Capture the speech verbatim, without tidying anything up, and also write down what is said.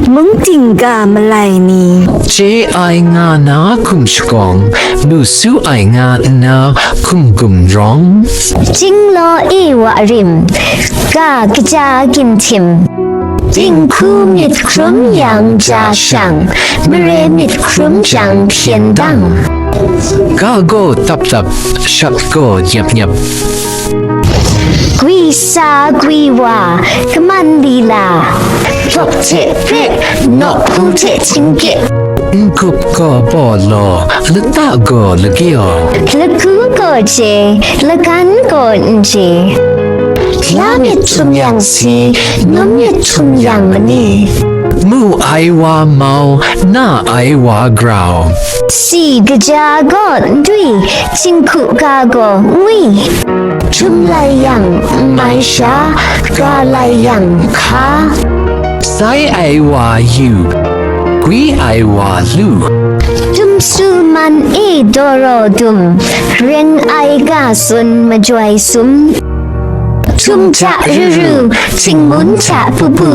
Mung ting ga malai ni. Chye ai nga na hkum shagawng, lu su ai nga nna hkum gumrawng. Chyinglaw e wa rim, ga kaja ginhtim. Dinghku myit hkrum yang ja shang, mare myit hkrum jang hpyen dang. Ga gaw tap tap, shak gaw nyap nyap. Gwi sa gwi wa, kaman lila. Tlawk hte prik, nawk hku hte htingkyit. N-gup gaw baw law, lata gaw lagyaw. Lagu gaw je, lagan gaw n je. La myit htum yang si, num myit htum yang mani. Mu ai wa mau, na ai wa grau. Si kaja gaw ndwi, htinghku ga gaw ngwi. Htum lai yang n mai sha, ga lai yang hka. Sai ai wa yu, gwi ai wa lu. Dum su man e dawraw dum, reng ai ga tsun majoi sum. Htum hta ru ru, htingmun hta pu pu.